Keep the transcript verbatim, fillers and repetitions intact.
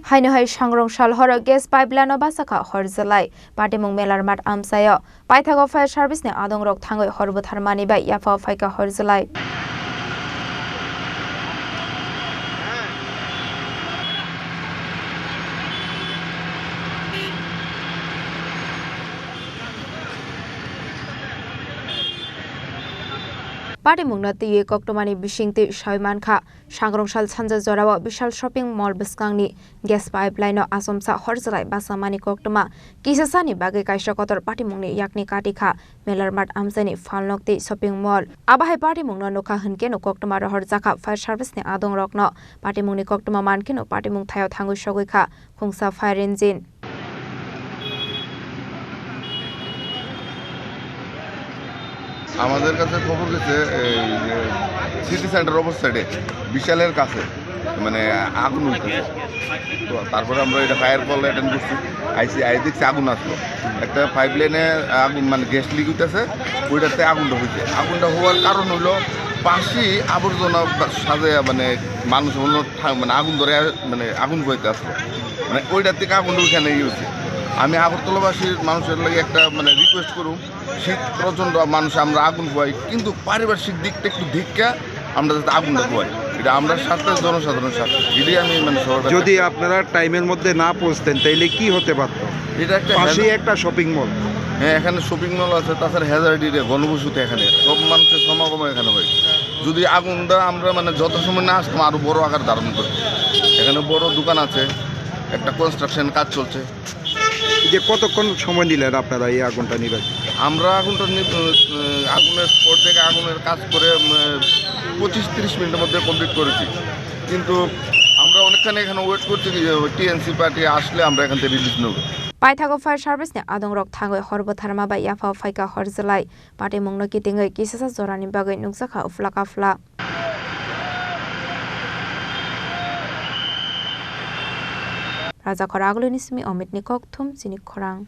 Haino hai sangrong sal horo gas pipeline no bachakha horjelai. Patimung Melarmat amchaio. Paithago fire service ni adongrok thangwi hor butharmani bai yaphao phaikha horjelai. Patimungno twiwi koktwmani bisingtwi sawi mankha. Sangrong sal sanja jorao Vishal shopping mall bwskangni gas pipeline no achomsa horjelai bachamani koktwma kisasani bagwi kaisa kotor patimungni yakni kati kha Melarmat amchaini phalnok tei shopping mall. Abo hai patimungno nukha hwnkhe no koktwma rohorjakha fire service ni adongrokno. Patimungni koktwma mankheno patimung thaio thangwi sogwi kha khungsa fire engine. আমাদের কাছে খবর গেছে এই যে city centre opposite সাইডে বিশালের কাছে মানে আগুন হইতেছে। তো তারপরে আমরা এটা ফায়ার কল অ্যাটেন্ড করছি, আইসি আই দেখছি আগুন আসলো, একটা পাইপ লাইনে আগুন মানে গ্যাস লিক হইতেছে, ওইটাতে আগুনটা হইছে। আগুনটা হওয়ার কারণ হলো পাশি আবর্জনা সাজাইয়া মানে মানুষ অন্য ঠা- মানে আগুন ধরে মানে আগুন হইতে আসলো, মানে ওইটার থেকে আগুনটা ওইখানে ইয়ে হয়েছে। আমি আগরতলাবাসীর মানুষের লাগে একটা মানে রিকোয়েস্ট করুন, শীত প্রচণ্ড মানুষ আমরা আগুন পোয়াই, কিন্তু পারিপার্শ্বিক দিকটা একটু ধিক্কা আমরা যাতে আগুনটা পোয়াই, এটা আমরা স্বার্থে, জনসাধারণের স্বার্থে, এটাই আমি মানে সবার কাছে যদি আপনারা টাইমের মধ্যে না পৌঁছতেন, তাইলে কি হতে পারতো? এটা একটা পাশেই হ্যাজার্ড একটা শপিং মল। হ্যাঁ, এখানে শপিং মল আছে, তাছাড়া হ্যাজার্ড এরিয়া, গণবসতি এখানে, সব মানুষের সমাগম এখানে হয়। যদি আগুনটা আমরা মানে যত সময় না আসতাম, আরো বড় আকার ধারণ করতো। এখানে বড় দোকান আছে, একটা কনস্ট্রাকশন কাজ চলছে। এই যে কতক্ষণ সময় নিলেন আপনারা এই আগুনটা নিভাতে? আমরা আগুনটা নি-, উম, আগুনের স্পট থেকে আগুনের কাজ করে, উম, পঁচিশ তিরিশ মিনিটের মধ্যে কমপ্লিট করেছি, কিন্তু আমরা অনেকখানি এখানে ওয়েট করছি কি টিএনসি পার্টি আসলে আমরা এখান থেকে রিলিজ নেব। Paithago fire service ni adongrok thangwi hor butharma bai yaphao phaikha horjelai. Patimungno kitingwi kisasa jorani bagwi nukjakha uphla kaphla. Rajakhor Agulini simi Omitni kokthum chini khorang.